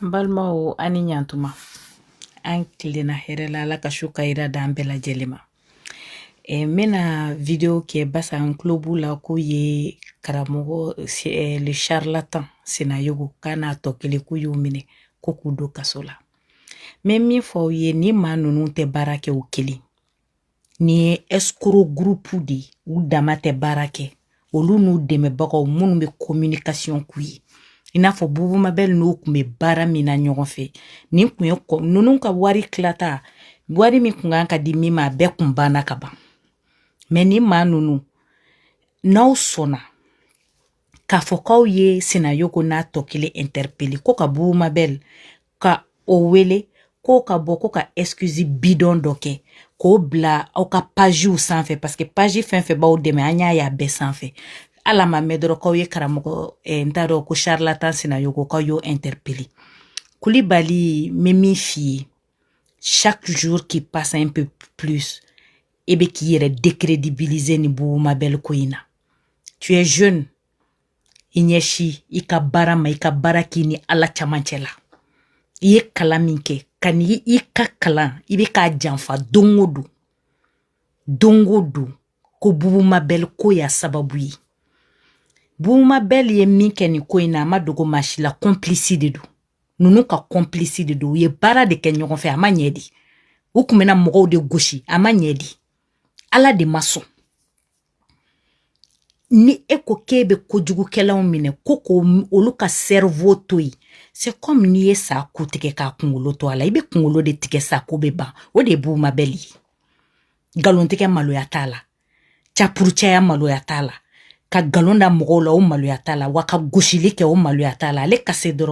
N balimaw, a ni ɲantuma. An tilenna hɛrɛ la. Ala ka su ka yira d'an bɛɛ lajɛlen ma. N bɛna vidéo kɛ basa n tulo b'u la k'u ye karamɔgɔ le charlatan Sinayogo k'a n'a tɔ kelen k'u y'u minɛ ko k'u don kaso la. N bɛ min fɔ aw ye, ni maa ninnu tɛ baara kɛ o kelen. Nin ye escroc groupe de ye, u dama tɛ baara kɛ. Olu n'u dɛmɛbagaw minnu bɛ communication k'u ye. I n'a fɔ Bubu Mabel n'u tun bɛ baara min na ɲɔgɔn fɛ. Nin kun ye ninnu ka wari tilata, wari min kun kan ka di min ma, a bɛɛ kun banna ka ban. Mais ni maa ninnu, n'aw sɔnna k'a fɔ k'aw ye Sinayogo n'a tɔ kelen interpeller, ko ka Bubu Mabel ka o wele ko ka bɔ ko ka excuse bidon dɔ kɛ k'o bila aw ka pagew sanfɛ, parce que page fɛn fɛn b'aw dɛmɛ, an y'a ye a bɛɛ sanfɛ. Hali a ma mɛn dɔrɔn k'aw ye karamɔgɔ n t'a dɔn ko charlatan Sinayogo k'aw y'o interpeller. Kulibali, n bɛ min f'i ye, chaque jour qui passe un peu plus, e bɛ k'i yɛrɛ décrédibiliser ni Bubu Mabel ko in na. Tu es jeune, i ɲɛsin i ka baara ma, i ka baara k'i ni Ala camancɛ la. I ye kalan min kɛ, ka ni i ka kalan, i bɛ k'a janfa don o don, don o don, ko Bubu Mabel ko y'a sababu ye. Bubu Mabel ye min kɛ nin ko in na, a ma dogo maa si la, complice de don. Ninnu ka complice de don. U ye baara de kɛ ɲɔgɔn fɛ, a ma ɲɛ de. U kun bɛna mɔgɔw de gosi, a ma ɲɛ de. Ala de ma sɔn. Ni e ko k'e bɛ kojugukɛlaw minɛ ko k'o olu ka cerveau to yen, c'est comme n'i ye sa ku tigɛ k'a kunkolo to a la. I bɛ kunkolo de tigɛ, sa ko bɛ ban. O de ye Bubu Mabel ye. Nkalontigɛ maloya t'a la, capurucɛya maloya t'a la, ka nkalon da mɔgɔw la, o maloya t'a la, wa ka gosili kɛ, o maloya t'a la. Ale ka se dɔrɔn.